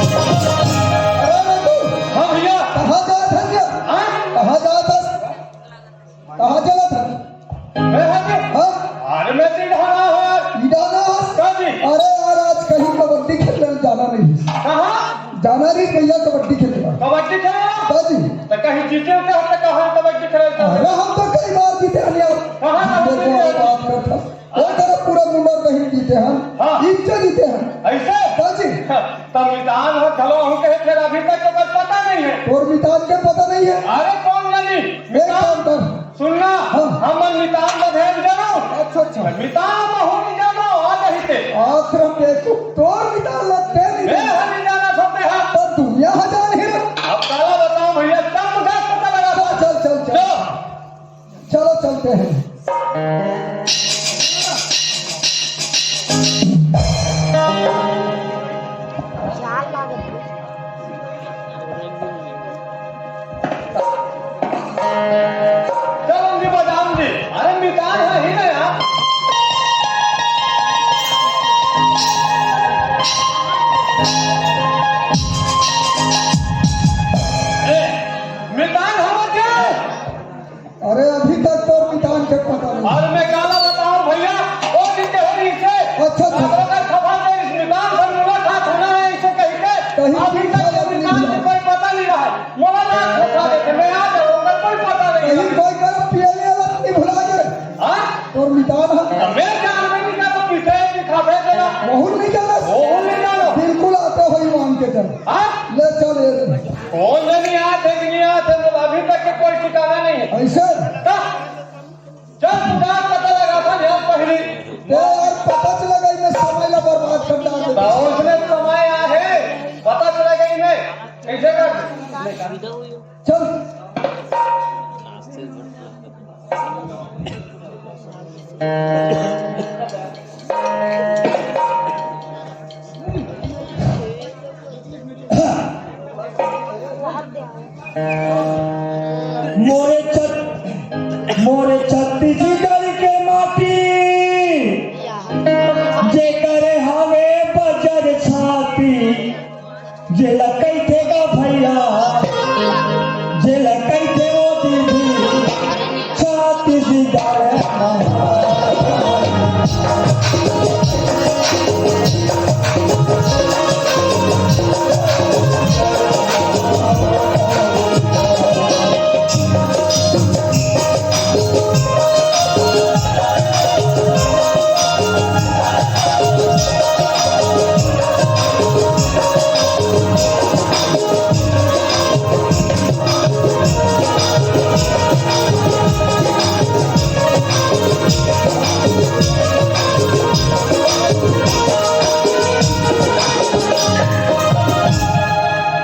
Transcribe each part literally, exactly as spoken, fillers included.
अरे रघु, हाँ भैया। कहाँ जात हस? हाँ? कहाँ जात हस? कहाँ चलत हस? मैं हाँ जी। हाँ? अरे मैं तो इधर आया हूँ यार। इधर आया हस? हाँ जी। अरे यार, आज कहीं कबड्डी खेलने जाना नहीं। कहाँ? जाना नहीं भैया, कबड्डी खेलने। कबड्डी खेलने? हाँ जी। तो कहीं जीते उते हो तो कहाँ कबड्डी खेलने? अरे हम तो कई बार जीते हैं यार। कहाँ कहाँ जीते जीते हो? बात करता। वो तरफ पूरा मुंडा कहीं जीते हैं। हाँ। इज्जत जीते हैं। ऐसे? हाँ जी। हाँ, तो मितान हो घलो हूँ कहे, फिर अभी तक तो कुछ पता नहीं है। तोर मितान के पता नहीं है? अरे कौन जानी? एक मितान, काम कर। सुनना, हाँ। हम मितान बधेल जानो। अच्छा, अच्छा। मितान बहुत नहीं जानो, आ जाही ते। आश्रम के तू तोर मितान लगते नहीं। मैं हम नहीं जाना चाहते हैं। तो दुनिया हजार ही। अब काला बताओ भैया, तब मुझे पता लगा। चल, चल, चल, चल। चलो। चलो चलते हैं। चलो जी, बजाओ जी। अरे मितान है ही ना यार। ए, मितान हवा क्या? अरे अभी तक तो मितान के पता नहीं। अरे मैं काला बताऊं भैया, वो भी कह रही से। अच्छा, अच्छा। अगर खबर में इस मितान से मुलाकात होना है इसे कह के, कहीं अभी तक ये मितान को कोई पता नहीं रहा है। मुलाकात होता है, मैं आ जाऊंगा, कोई पता नहीं कहीं रहा। कोई तरफ पिए वाला नहीं भुला गए। हाँ? और मितान हम तो मैं जान में नहीं जाता, पीछे दिखा दे जरा। बहुत नहीं जाना। बहुत नहीं जाना। बिल्कुल आते हो ईमान के जन। हाँ? ले चल ये। कौन नहीं आते कि नहीं आते, तो अभी तक के कोई ठिकाना नहीं है। ऐसे? हाँ? चल, तुझे पता लगा था, ध्यान पहली। ए यार, पता चला गई मैं समय ला बर्बाद कर डाल देता। तो उसने समय आहे, पता चला गई मैं। कैसे कर? चल। मोरे छत-, मोरे छत्तीसगढ़ के माटी, जेकर हवे बजर छाती, जेला कहिथे गा भैया, जेला कहिथे ओ दीदी, छत्तीसगढ़ हमार।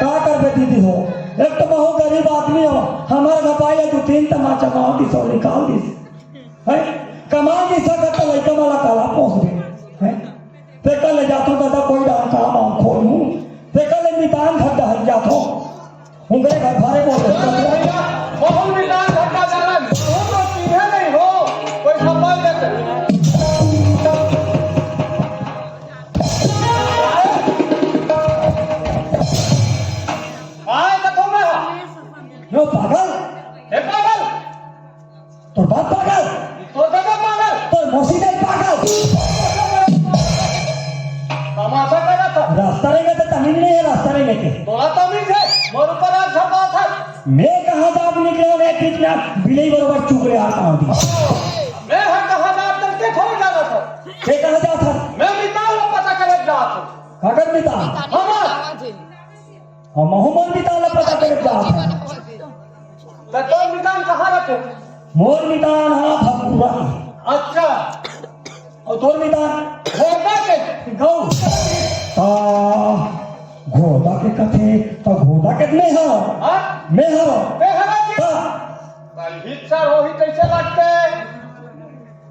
का करबे दीदी हो, एक तो महू गरीब आदमी हो, हमार घपाई दू तीन तमाचा मार दिस अउ निकाल दिस। हैं? कमा के सकत त लइका मन ला काला पोसबे। हैं? तेकर ले जाथों दादा कोई डाहर काम वाम खोलहूं। तेकर ले मितान घर डहर जाथों। उंगरे घर भारे बोल दे। भैया, बहुत मितान घर का जाना, बहुत तो चीजें नहीं हो। कोई संभाल लेते। आए तो तुम हो। यो पागल। हे पागल। तोर बाप पागल। तोर दादा पागल। तोर मौसी दाई पागल। तमाशा करत हस। रास्ता रेंगे त तमीज नहीं है, रास्ता रेंगे के। तोला तमीज है, मोर ऊपर हाथ झपकावत हस। मैं कहाँ जात निकले हों, एक बीच में बिलई बरोबर चुग ले आता हूँ। मैं हर कहाँ जात करके थोड़ी जाना था। मैं कहाँ जात हस? मैं मितान ला पता करे जात हूँ। काकर मितान? हमार। हमहू मोर मितान ला पता करे जात हन। त तोर मितान कहाँ रथे? मोर मितान ह भकुरा। अच्छा। अउ तोर मितान? भोरदा के। गऊ। त घोदा के कथे, त घोदा के मैं हव। हाँ? मैं हव। मैं हव जी। हाँ। अरे हित सर, वही कैसे लगते?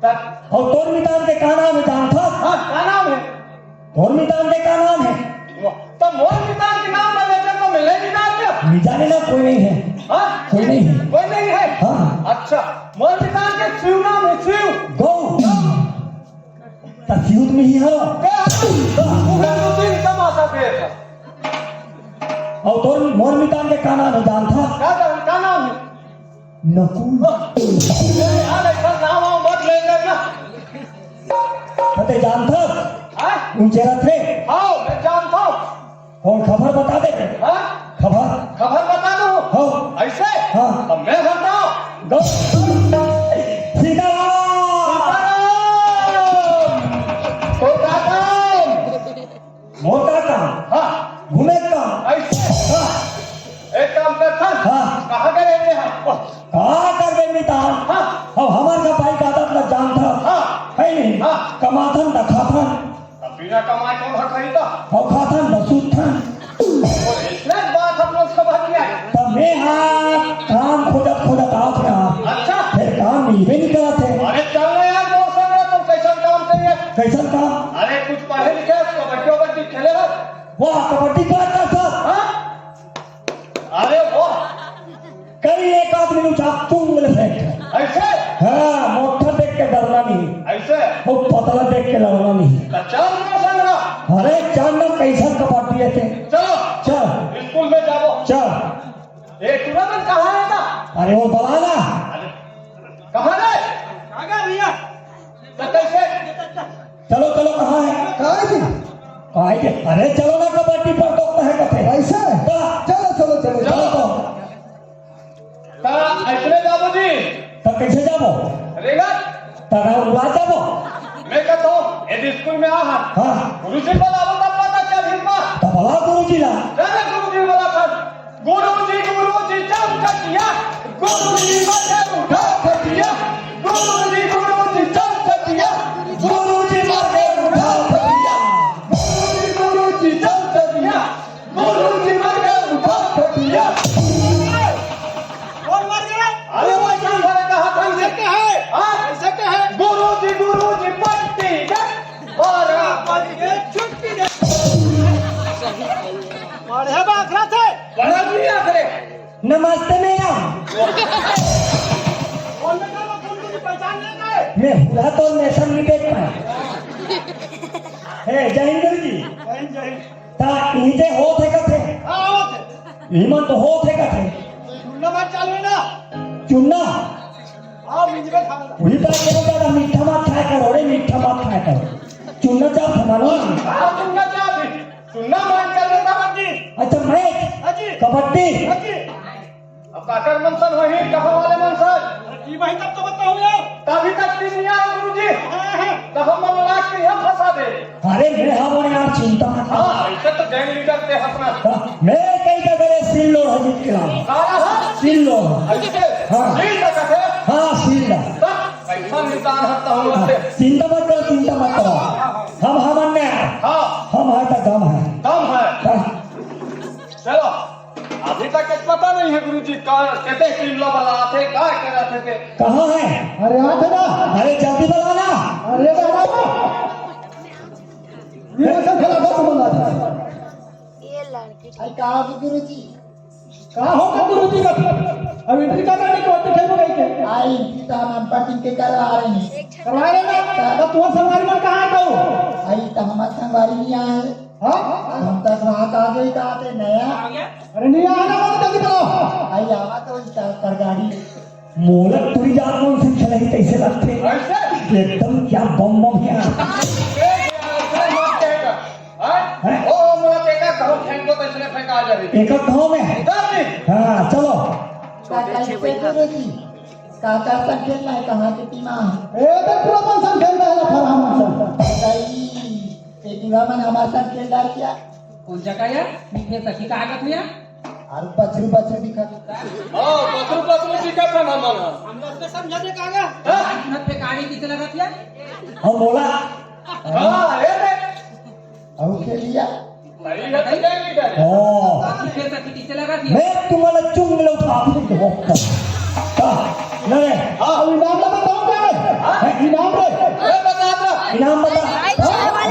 त- अउ तोर मितान के का नाम हे, जानथस? हाँ, का नाम हे? तोर मितान के का नाम हे? वो, त मोर मितान के नाम ला लेते तो मिले नहीं ना क्या? मितान ना कोई नहीं हे। हाँ? कोई नहीं हे। कोई नहीं हे? हाँ। अच्छा, मोर मितान के शिव नाम हे, शिव। गौ। त शिव में ही हो। ए, पूरा दो तीन तमाशा फेर। अउ तोर मोर मितान के का नाम हे, जानथस? का नाम, का नाम हे? नकुल। ए, यार, ऐसा नाम वाम मत ले लेना। त तैं जानथस? हाँ? ऊंचे रथे? हाँ, मैं जानता हूँ। कौन खबर बता दे? हाँ? खबर? खबर बता दूँ? हाँ। ऐसे? हाँ। तो मैं बताऊँ। गौ-, सीताराम! सीताराम! तो दादा! मोर का काम? हाँ। घूमे का काम? ऐसे? हाँ। एक काम करथन। हाँ। कहाँ गए थे हम? का करबे मितान? हाँ। अब हमर का भाई का आदत ल जानथस। हाँ। है नहीं? हाँ। कमाथन त खाथन। अब बिना कमाए कौन ह खाही त? अउ खाथन त सूतथन। और इसने बात हम लोग समझ गए। त मैं हा काम खोजत खोजत आवत रहा। अच्छा। फेर काम मिलबे नहीं करत हे। अरे चल ना यार, दोस्त संग, तुम कैसन काम चाहिए? कैसन काम? अरे कुछ पढ़े लिखे, कबड्डी वबड्डी खेले हो? वाह, कबड्डी बात कर सब। हाँ? अरे वाह। कई एक आदमी नु चाप चुंग ले फेंक। ऐसे? हाँ, मोटा देख के डरना नहीं। ऐसे? वो पतला देख के लड़ना नहीं। तो चल ना संगरा। अरे चल ना, कैसन कबड्डी हे ते। चलो। चल। स्कूल में जाबो। चल। ए, टूर्नामेंट कहाँ हे ना? अरे वो बला ना। अरे, कहाँ रे? आ गया भैया। तो कैसे? चलो, चलो, कहाँ हे? कहाँ हे जी? कहाँ हे जी? अरे, चलो ना, कबड्डी पर तो कहे कथे। ऐसे? हाँ। चलो, चलो, चलो, चलो। चलो तो। ता ऐसने जाबो जी। ता कैसे जाबो? रेंगत। ता ना उड़ा जाबो। मैं कहता हूँ, यदि स्कूल में आ हा। हाँ। गुरुजी बलाबो तब पता चलही। तब बला गुरुजी ला। चलो गुरुजी बलाथन। गुरुजी, गुरुजी, चमचटिया। गुरुजी, मत उठा खटिया। गुरुजी, गुरुजी, चमचटिया। गुरुजी, मत उठा खटिया। गुरुजी, गुरुजी, चमचटिया। गुरुजी, मत उठा खटिया। कौन मर गया? अरे, वो ऐसा सारे कहा था। कैसे के है? हाँ? कैसे के है? गुरुजी, गुरुजी, पट्टी दे। बारह बज के छुट्टी दे। पढ़े बा आखरा थे। पढ़ा नहीं आखरे। नमस्ते मैडम। कौन बेटा, वो कौन तुझे पहचान नहीं पाए? मैं हुआ तो मैं सब नहीं देख पाया। हे, जय हिंद गुरु जी। जय हिंद, जय हिंद। ता इजे होत हे कथे? हाँ, होत हे। इमन तो होत हे कथे। चुन्ना मत चालू हे ना। चुन्ना? हाँ, मिंजबे खाना। वही बात करो, ज्यादा मीठा मत खाया करो रे, मीठा मत खाया करो। चुन्ना चाप हमारा। हाँ, चुन्ना चाप ही। चुन्ना मान कर लेता बाबा जी। अच्छा, मैच? हाँ जी। कबड्डी? हाँ जी। अब काकर मन सन होही, कहाँ वाले मन सन? जी भाई, तब तो बताओ यार। तभी तक टीम नहीं आया गुरुजी। हाँ, हाँ। तो हम मन लाग के यहाँ फंसा दे। अरे, मैं हवं यार, चिंता मत कर। हाँ, ऐसे तो गैंग लीडर थे अपना। हाँ, मैं कहीं का करे सिल्लोड़ हो जीत के लाऊं। कहाँ है? सिल्लोड़। ऐसे? हाँ। सील का कथे? हाँ, सिल्लोड़। तब पैसा निकाल हटता हूँ हाँ, उससे। चिंता मत करो, चिंता मत करो। हम, हम अन्य हैं। हाँ। हम हैं तो दम है। दम है। हाँ। चलो। अभी तक के पता नहीं है गुरुजी, का, कते टीम ला बलाथे, का करत हे ते। कहाँ है? अरे, आथे ना। अरे, जल्दी बला ना। अरे, बाबा। ये सब खेला था, तुम बला था। ये लड़की। आई का गुरुजी? का हो का गुरुजी का? अब एंट्री कर रहे हैं, तो खेल रहे हैं। आई एंट्री तो हम अनपढ़ टीम के करवा रहे हैं। करवा रहे ना? तो तुम्हारा संगवारी मन कहाँ है तो? आई तो हमारा संगवारी नहीं आए। हाँ? हम तो रात आ गई, का आते नया। अरे नहीं आना, मत जल्दी करो। आई आवा तो इस पर गाड़ी। मोला टूरी जात मन से खेलही तैसे लगथे। ऐसे? एकदम क्या बम बम है। ए, ऐसे मत कहेगा। हाँ? हैं? ओ, मोला देखा, कहूँ फेंक दो तो इसने फेंका आ जाए। एक गाँव में? इधर नहीं। हाँ, चलो। का, का, कैसे गुरुजी? का, का संग खेलना है, कहाँ के टीम आ? ए, तो पूरा मन संग खेलना है, फरहान मन संग। भाई, ये पूरा मन हमारे संग खेल डाल क्या? कौन जगह यार? मीठे सखी का आगत हुआ? अरे बछरू, बछरू दिखा। हाँ, बछरू, बछरू दिखा था ना मन। हम लोग तो समझा दे कहाँ गया? हाँ? इतना बेकारी किसे लगा दिया? हम बोला। हाँ, ये देख। अउ खेलिया। सही है, तो क्या नहीं करे? हाँ। मैं तुम्हारा चुंगल उठा के दे। हाँ, नहीं। हाँ। अब इनाम ला बताओ क्या है? हाँ? इनाम रे। अरे बता दो। इनाम बता। हाँ?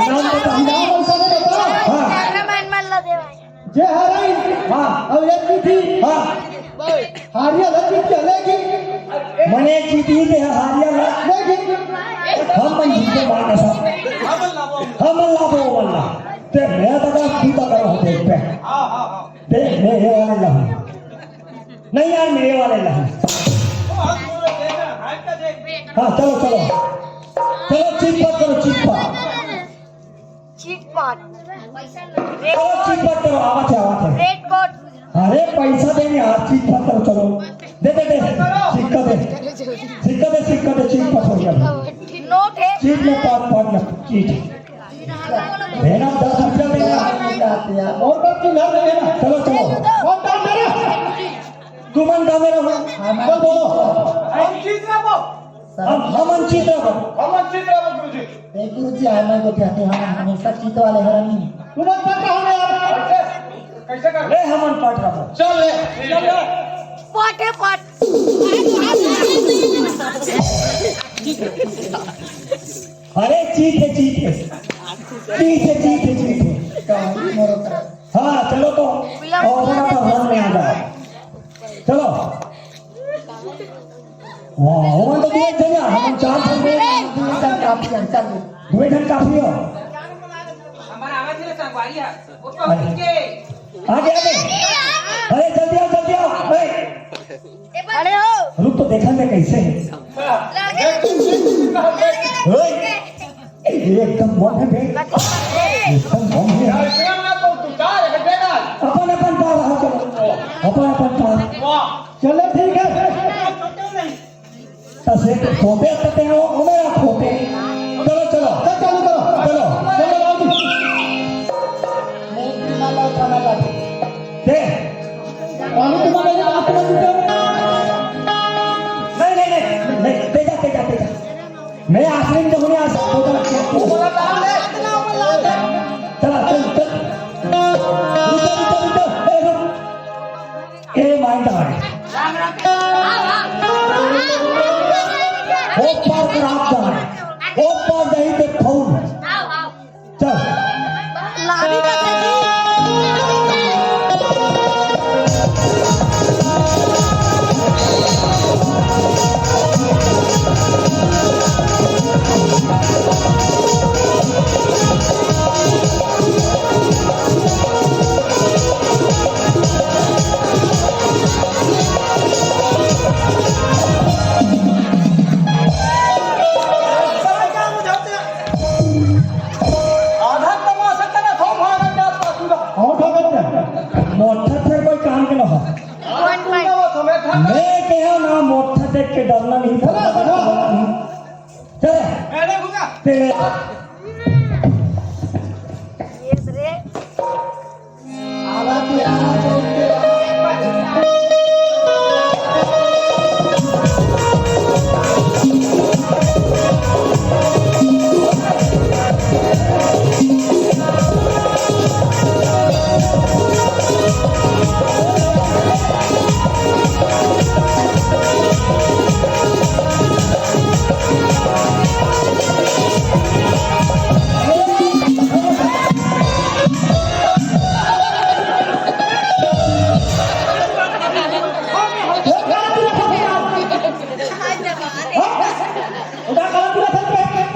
इनाम बता। इनाम कौन सा है बता। हाँ। जे हारही। हाँ। अब एक चीज थी। हाँ। हारिया ला जीत के लेगी। मने जीती ते हारिया ला। लेगी। हम मन जीते मार कसम। हम लाभो वाला। ते मैं तो बस तू तो करो देख पे। हाँ, हाँ, हाँ। देख, मैं ये वाले ला। नहीं यार, मैं ये वाले ला। हाँ, चलो, चलो। चलो, चिट पाट करो, चिट पाट। चिट पाट। चलो, चिट पाट करो, आवत है, आवत है। रेड कोट। अरे, पैसा देंगे यार, चिट पाट करो, चलो। दे, दे, दे। सिक्का दे। सिक्का दे, सिक्का दे, चिट पाट हो गया। नोट है। चिट में पाट, पाट में, चिट। देना, दस रुपया देना। और बात की ना देना। चलो, चलो। कौन काम करे? तुमन का मेरा हो? बोल, बोलो। हम चित रहो। हम, हम चित रहो। हम चित रहो, गुरुजी। ए, गुरुजी, हम तो कहते हैं, हम हमेशा चित वाले हैं। तुमन पट रहो ना यार। कैसे? कैसे कर? ले, हमन पट रहो। चल ले। चल ले। पट है, पट। अरे, चीत है, चीत है। चीत है, चीत है, चीत है। हाँ, चलो तो। और बड़ा तो हाथ में आ जाए। चलो। वाह, हमन तो दुए झन, हमन चार झन, दुए झन काफी है, चल। दुए झन काफी हो। हमारा आवाज नहीं, संगवारी है। वो तो अरे। ठीक है। आगे, आगे। अरे, जल्दी आओ, जल्दी आओ। अरे। अरे हो। रुक तो देखा मैं कैसे है। ओए, ये एकदम बम है बे। एकदम बम है। अपन अपन पार रहा चलो। अपन अपन पार। चलो ठीक है। तसे खोपे तते हो, ओ मेरा खोपे। चलो, चलो। चल, चालू करो। चलो। चलो, राम जी। दे। अरे, तुम्हारा ये बात समझ में नहीं, नहीं, नहीं, नहीं, तेजा, तेजा, तेजा। मैं आखिरी में जब उन्हें आज बोला, चला, चल, चल। रुको, रुको, रुको। ए, रुक। ए, माइंड आ गया। ओ पार कर आप जा रहे। ओ पार नहीं तो फोन। चल। लाभी का दीदी। आधा तमाशा तेरा थो भागा क्या पासूदा। और भगत है। मोठा थे कोई काम के ना हो। मैं कहा ना, मोठा देख के डरना नहीं था। चल। तेरे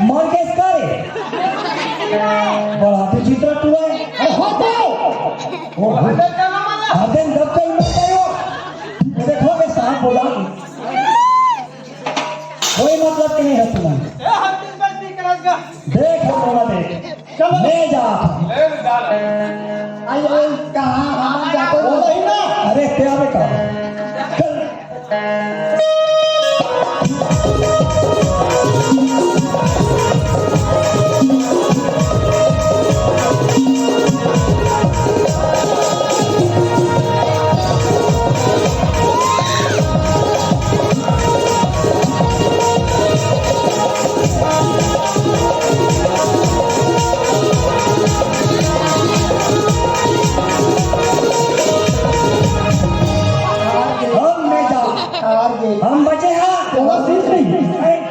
मर गए इसका रे। बड़ा विचित्र टूरा है। अरे हटो। ओ, हटो। हर दिन जब से हिम्मत करो। ये देखो, मैं सांप बोला। कोई मतलब नहीं है तुम्हारा। देख हम बोला देख। चलो। ले जा। अरे, कहाँ, हाँ, जाते हो? बोलो ही ना। अरे, क्या बेटा? चल।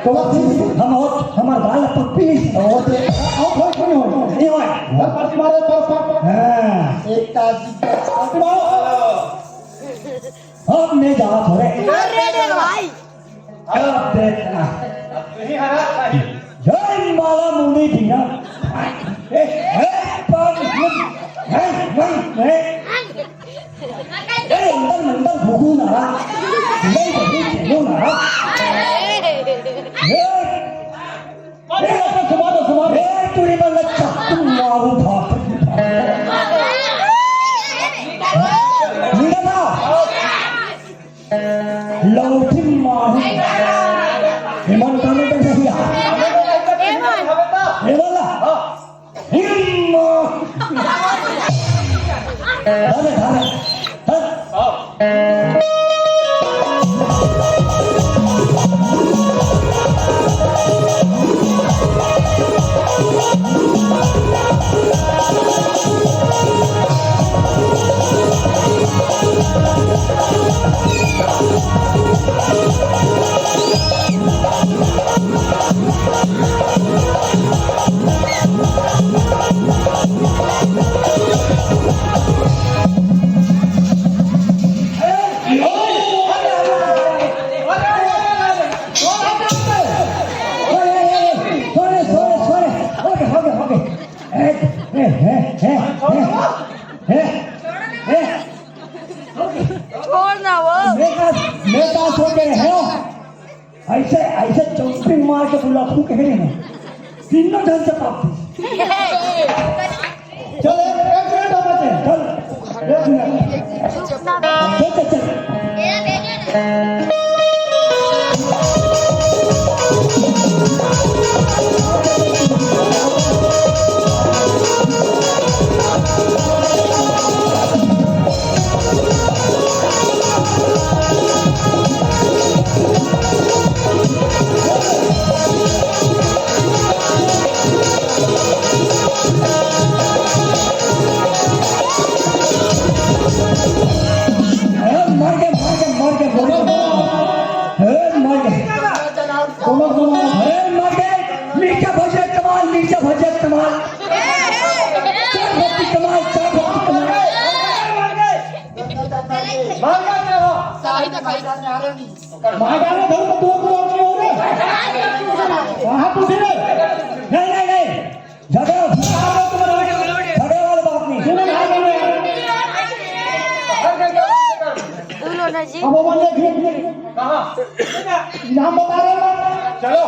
तो हम होत, हमर गाल पप्पी नहीं होते। आओ, कोई, कोई नहीं होते। नहीं होए। पर पप्पी मारे, पर, पर, पर। हाँ। एक ताजी। पप्पी मारो। अब मैं जात हो रे। अरे रे भाई। अब देखना। जय माला मुंडी दीना। ए, ए, पर, ए, ए, ए। ए, अंदर मंदर घुघू ना। नहीं, नहीं, घुघू ना। ए, ए, सुबह दो, सुबह दो। ए, तू ये वाला चक्कू मारू भाप। निकल ना। लौठी मारू। हेमंत का नहीं कर सकिया। हेमंत। ये वाला। हिम्मत। धारे, धारे। हट। छोड़ ना वो। मैं का, मैं का सोच रहे हो? ऐसे, ऐसे जंपिंग मार के बुला फूक है ना। तीनों ढंग से पाप। चल, एक, एक मिनट और बचे। चल, एक मिनट। चल, चल, चल। ए, मर गे, मर गे, मर गे, मर गे। ए, मर गे। कोनो, कोनो। ए, मर गे। मिर्चा भजिया कमाल, मिर्चा भजिया कमाल। चाय पत्ती कमाल, चाय पत्ती कमाल। मार डालो, धर को दो, दो और नहीं हो रहे। वहाँ तो फिर। नहीं, नहीं, नहीं। झगड़ा, झगड़ा वाली बात नहीं। सुनो ना, सुनो ना। बोलो ना जी। अब वो बोल रहे थे, कहाँ? नाम बता रहे हो? चलो।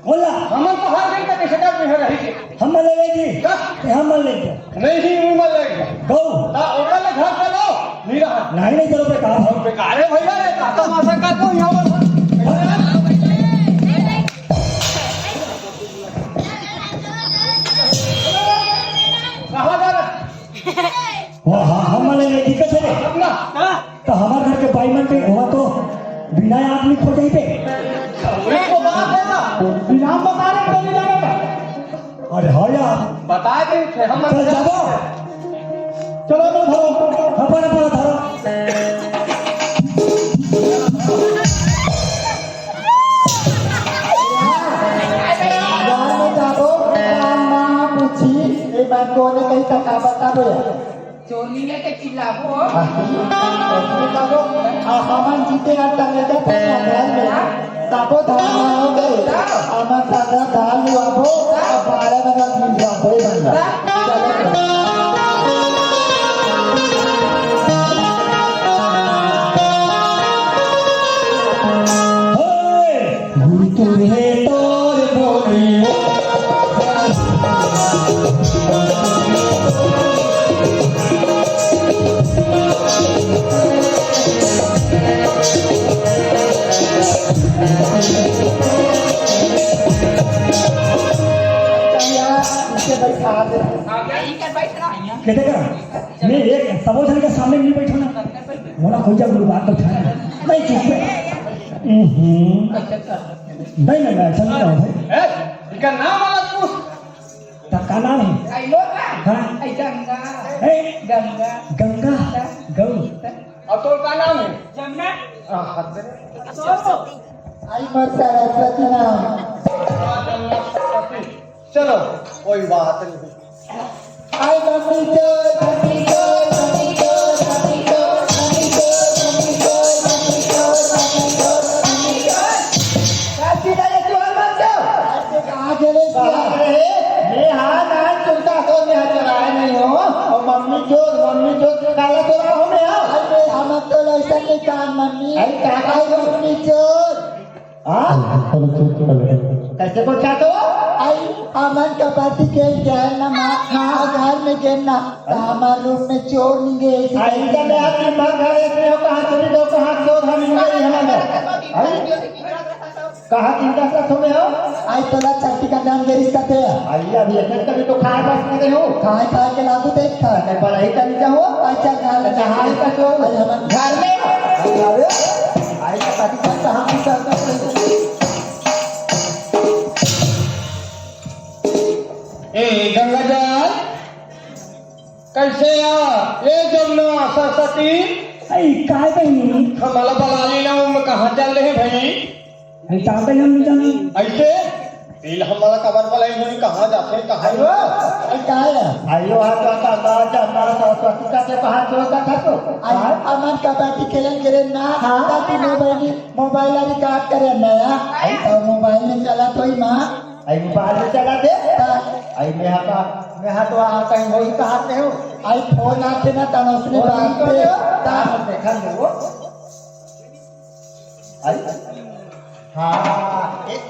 बोला। हम तो हर दिन तक ऐसे कर रहे हैं, रही थी। हम ले लेंगे। क्या? हम ले लेंगे। नहीं, नहीं, नहीं, मत लेंगे। गौ। ना, ओकरा ले घर पे लो। नहीं रहा। नहीं, नहीं, चलो, बेकार हो। बेकार है भैया, ये तो तमाशा कर दो यहाँ पर। कहाँ जा रहा? वो ह-, हमन ले दिक्कत हे रे। अपना? हाँ? तो हमार घर के बाई मन के हुआ तो बिना आदमी खो जाई बे। अरे तो बात है ना। बिना बता रहे, कोई नहीं जाने का। अरे हाँ यार। बता दे, हम चल जाबो। चलो, चलो, धरो। अपन, अपन, धरो। गाँव में जाबो, काम ना पूछी, ए बात को ने कहीं तक बताबो यार। चोरी लेके चिल्लाबो। आ, चिल्लाबो। आ, हमन जीते ना तंगे जाते संग्राम में। सबो धर्म हो गए। हमन संग्राम धान लुआबो। आ, बारह बजे दिन जाबो, ए बंदा। चलो। हे! गुरु तू हे तोर बोलियो। इसे बैठा दे। कहते का? मैं एक सबो झन के सामने नहीं बैठो ना। मोला कोई जब बात तो उठाना। नहीं, चुप है। हम्म। नहीं, नहीं, नहीं, ऐसा नहीं होता है। ए, इनका नाम अलग पूछ। तब का नाम है? आई लो का? हाँ। आई गंगा। ए? गंगा। गंगा। गौ। और तोर का नाम है? जमुना। हाँ, हाथ दे। तो आई मोर सरस्वती नाम। चलो, कोई बात नहीं। आई मम्मी चोर, मम्मी चोर, मम्मी चोर, मम्मी चोर, मम्मी चोर, मम्मी चोर, मम्मी चोर, मम्मी चोर, मम्मी चोर। काशी का ये चोर मत जाओ। आज ये कहाँ गेले बाप रे, मैं हाथ आज चुनता तो मैं चलाए नहीं हूँ। और मम्मी चोर, मम्मी चोर, काला चोरा हो मैं हाँ। अरे हम तो लइसन नहीं कान मम्मी। अरे काका आई मम्मी चोर। हाँ? चलो, चलो, चलो। कैसे बोलता तो? आई, हमन कबड्डी खेल के आए ना माँ, हाँ। और घर में गेम ना, तो हमारे रूम में चोर नहीं गए। आई, जब मैं आपकी माँ घर इसमें हो, कहाँ चोरी दो, कहाँ चोर हम नहीं गए, हमारे घर। आई? कहाँ चिंता से तुम्हें हो? आई, तोला छट्टी का नाम दे रिश्ता थे। आई, अभी एक घंटा भी तो खाए बस नहीं हो। खाए खाए के लागू देख था। मैं पढ़ाई कर लिया हो। अच्छा, घर में। अच्छा, हाँ, ये तो चोर। आई, हमारे घर में। अरे, आई, तो पति का कहाँ भी करता है। ए गंगाजल, कैसे आ? ए जमुना सरस्वती। आई, काय बहिनी? हमला बला लेना, हम कहाँ चल रहे भाई? आई, का बहिनी हम जानी? ऐसे? दिल हमला कबर बलाई हुई, कहाँ जाते, कहाँ? अरे, काय है? आयो, आ जाता, आ जाता, सरस्वती का के बाहर जो जाता तो। आई, हाँ? हमन कबड्डी खेलन गिरे ना, हाँ? ताकि मोबाइल, मोबाइल रिकॉर्ड करे नया। आई? तो मोबाइल में चला तो ही माँ। आई मोबाइल में चला दे। हाँ। आई मैं हा तो, मैं हा तो आ कहीं वही कहा से हूँ। आई फोन आते ना तन उसने फोन बात निकल पे। गया। हाँ, देखा नहीं वो। आई। हाँ। एक।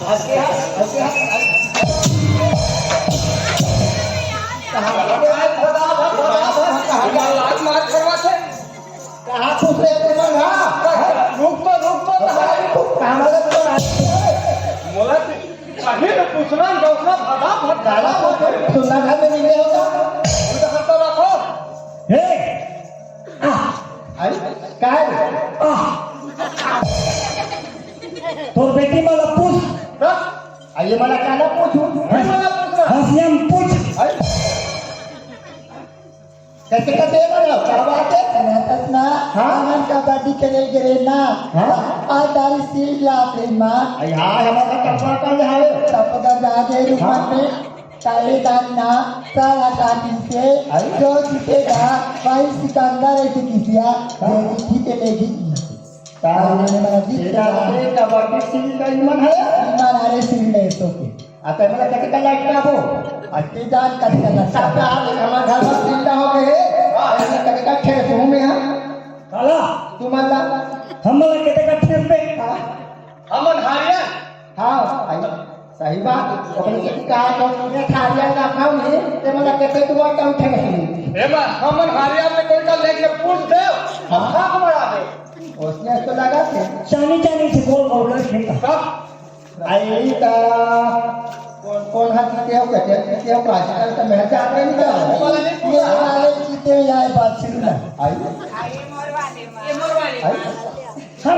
हल्के हाथ, हल्के हाथ, हल्के। कहाँ लात मार करवा थे? कहाँ खुश रहे तुमन, हाँ? रुक तो, रुक तो, कहाँ वाला तुमन? मोला कहीं तो पूछना, गौसना, भगा, भगा, भगा। सुनना घर में निकले होगा। तू तो करता रखो। हे! आह! आई? काय? आह! तोर बेटी मला पूछ। हाँ? आइए मला काला पूछू। आई मला पूछना। हंसियम पूछ। आई? कैसे का दे रहा हो? क्या बात है? सनातन ना, हाँ? हमन कबड्डी खेले गिरे ना। हाँ? आज तारी सीट लात रे माँ। आई हाँ, हमारा कब्बा कर ले हावे। तब का जागे रुकन हाँ? में, ताले दान ना, सारा काटी से, आई? जो जीतेगा, वही सिकंदर है कि किसिया, हाँ? जो जीती के लेगी। ताले में जीत तेरा का। से कबड्डी सीट का ईमान है? ईमान हरे सीट में तो के। आ, तै मोला कतेक लाइट का हो? अति जान कतेक लाइट का। सब हाल हमर घर में चिंता हो गए हे। हाँ। ऐसे कतेक ठेस हूँ मैं, हाँ? काला? तू मन ला। हम ला कतेक ठेस बे? हाँ। हमन हारिया। हाँ, आई। सही बात। ओकरे से कहा तो ये हारिया ना खाऊं ही, ते मोला कतेक दुआ कम ठेस हूँ। ए माँ, हमन हारिया में कोई का लेके पूछ दे, हाँ। हाथ बढ़ा दे। उसने तो लगा थे। चानी चानी से गोल गोल लड़के का। कब? आई त कोन, कोन हा जीते हो, कते जीते हो, आजकल त मैं जान नहीं जाओ। ये वाले जीते हो, यह बात शुरू ना। आई? आई? हम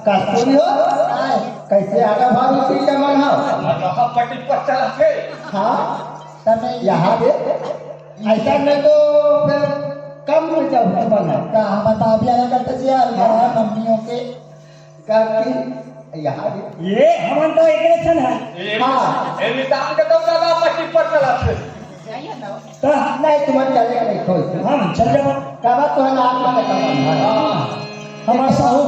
कस्तूरी हो? आई। कैसे आगा भाग उसी का मन हो? पटी पच्चा थे। हाँ? तब मैं यहाँ दे। ऐसा नहीं तो फिर कम हो जाओ, कम बना। का हम बता भी आया करते जी, यार, मम्मियों के काकी, यहाँ भी। ये हमन तो एकरे सन है। ए, हाँ। ए, निशान के तो दादा पट्टी पर चला थे। तो नहीं, तुम्हारे चले नहीं, कोई। हाँ, चल जाओ। काबा तो है ना, आत्मा का काम है। हाँ। हमार साहू,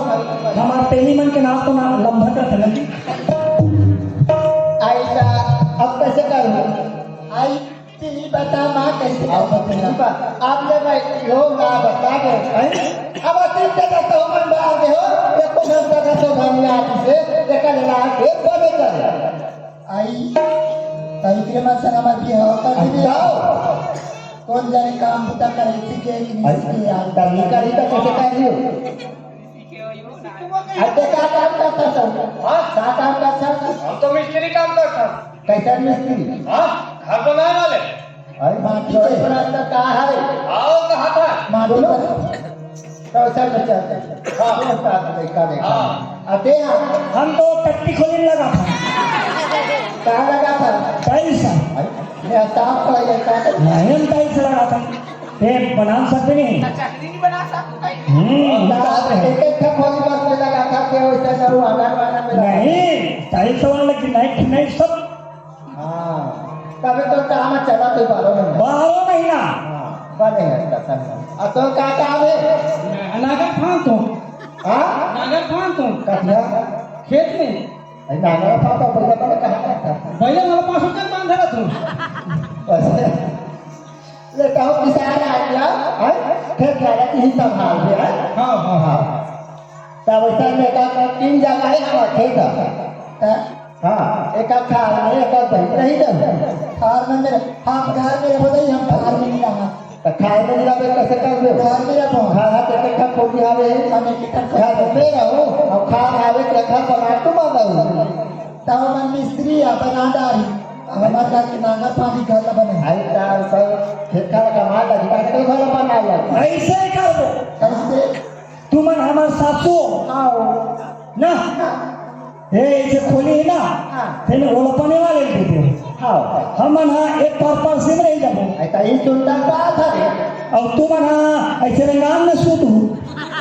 हमार तेली मन के नाम तो ना लंबा कर देना। आई सा, अब कैसे करूँ? आई। तेली बता माँ, कैसे अब करबो तेला? तेली बा-, अब ले भाई, इहो ना बता दे, हैं? अब अतीत के तो मन बाहर दे हो, ये कुछ हम तक तो धनिया से, ये कल रात के बोले चले। आई, तभी के मन से हमार बिहाव कर दी। अच्छा। कौन जाने काम बुता करे, सीखे कि नहीं आई, सीखे यार। तभी करी तो कैसे कर लियो? अब ते का काम करता था? हाँ? का काम करता था? हम तो मिस्त्री काम करता। कैसन मिस्त्री? हाँ, घर बनाए वाले। अरे माटी के। बड़ा तो का है? आओ, कहा था? माटी बोलो। के। तो सर बच्चा। हाँ। दोस्त आप देखा देखा। हाँ। अबे हम तो टट्टी खोलने लगा था। कहाँ लगा था? टाइल्स। अरे ये साफ कर, ये साफ कर। नहीं, हम टाइल्स लगाथन। ते बना सकते नहीं। अच्छा, चटनी नहीं बना सकते। हम्म, साफ है। एक एक ठा खोली बस में लगाथा, के वैसे सब आंगन वांगन में लगा। नहीं, टाइल्स वाला की नाइट, नाइट सब। हाँ, तबे तो काम चला तो बारह महीना। बारह महीना। हाँ, बने है इसका संग। अब तो का काम है? नागर फांद तो। हाँ? नागर फांद तो। कथिया? खेत में। अरे नागर फांद तो बढ़िया बने कहाँ करता? भैया, हमारे पास उतने बांध रहा तू। बस। ले, तो किसान आ गया, हैं? खेत वाला की ही संभाल दे, हैं? हाँ, हाँ, हाँ। तब वैसा में का, का तीन जगह है हमारा खेत है। हैं? हाँ, एक खार में, एक बही नहीं दे। खार में मेरे, हम घर में रहो नहीं, हम खार में नहीं रहा। तो खार में नहीं रहे, कैसे कर दे? घर में रहो। खार है तो एक ठा खोली आवे। हम एक ठा घर में रहो, और खार आवे तो घर बना तो बना। तब हम मिस्त्री है, बना डारी। हमारे घर के नागर पानी घर ला बने। आई तार सब खेत का कमाल लगी, ताकि तो घर बना लिया। ऐसे कर दो। कैसे? तुमन हमर सासू आओ। ना। हे, ऐसे खोली है ना? हाँ। तेने ओला पाने वाले दे दे। हाँ। हमन हा एक पार पार से रह जाबो। ऐसा ही सुंदर बात है। और तुमन हा ऐसे रेंगान में सूत हूँ।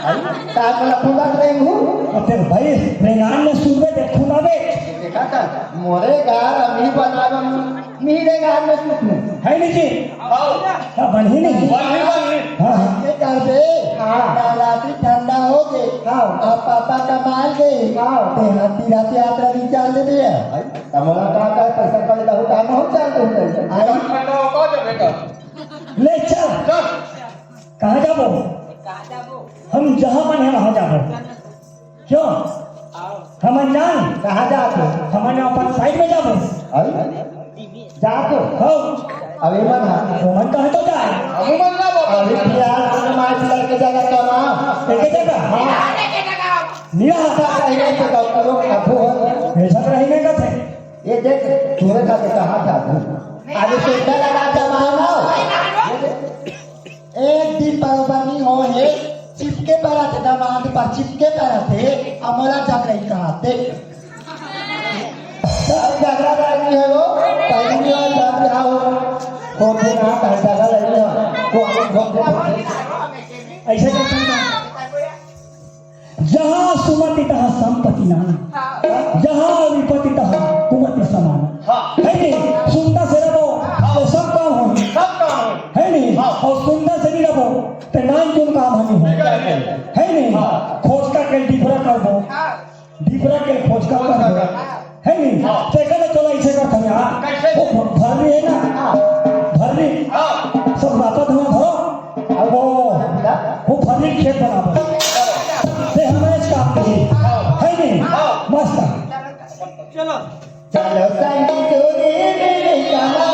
अरे, तार वाला फुलत रेंग हूँ। अब तेरे भाई रेंगान में सूत बे, देख खुदा बे। देखा था, मोरे घर अमी बनावे, मीरे घर में सुख नहीं। है नहीं जी? हाँ। हाँ, बन ही नहीं। बन ही, बन ही। हाँ, हाँ। ये कर दे। हाँ। राती ठंडा हो गए। हाँ। अब पापा कमाल गए। हाँ। ते हाथी राती यात्रा नहीं चल दे दिया। भाई, तमोला का का पैसा कल दा होता, हम चल दे होता। आई। ठंडा होगा जब बेटा। ले चल। चल। कहाँ जाबो? हम जहाँ मन है वहाँ जाबो। क्यों? हम अनजान। कहाँ जात हो? हम अपन साइड में जाबो। अरे? जात हो? हो। अबे मन हा। वो मन कहाँ तो जाए? अबे मन ना बाबा। अबे यार, हम मार लड़के जाएगा तो ना। एक जगह? हाँ। मेरा हाथ आता है, ये तो डॉक्टर लोग काबू हो। ऐसा तो नहीं, नहीं करते। ये देख, तूने कहा था, कहा था। अरे तो इधर लगा जमा ना। ये देख। एक दिन बरोबर नहीं हो हे, चिपके परत हे, दमाद पर चिपके परत हे, अमोला झगड़ा ही कहाते। सब झगड़ा नहीं है वो, पहली बार जब यहाँ हो, हो के ना, हर जगह लगी हो, वो आगे घूमते घूमते। ऐसे करते हैं ना। जहाँ सुमति तहाँ संपत्ति नाना, हाँ। जहाँ विपत्ति तहाँ कुमति समाना। हाँ। है नहीं? सुंदर से रहो, तो सब काम हो। सब काम हो। है नहीं? हाँ। और सुंदर से नहीं रहो, तो नान तुम काम नहीं हो। नहीं, नहीं। है नहीं? हाँ। खोज का के डिफरा कर दो। हाँ। डिफरा के खोज का कर दो। हाँ। है नहीं? हाँ। तो कहते चलो इसे कर खा। कैसे? वो भरनी है ना? हाँ। भरनी। हाँ। सब लापत हुआ धरो। अब वो, वो फर्री खेत बना दो। ते हमारे काम नहीं। है नहीं? मस्त। चलो। चलो संगी चोरी मेरे गाना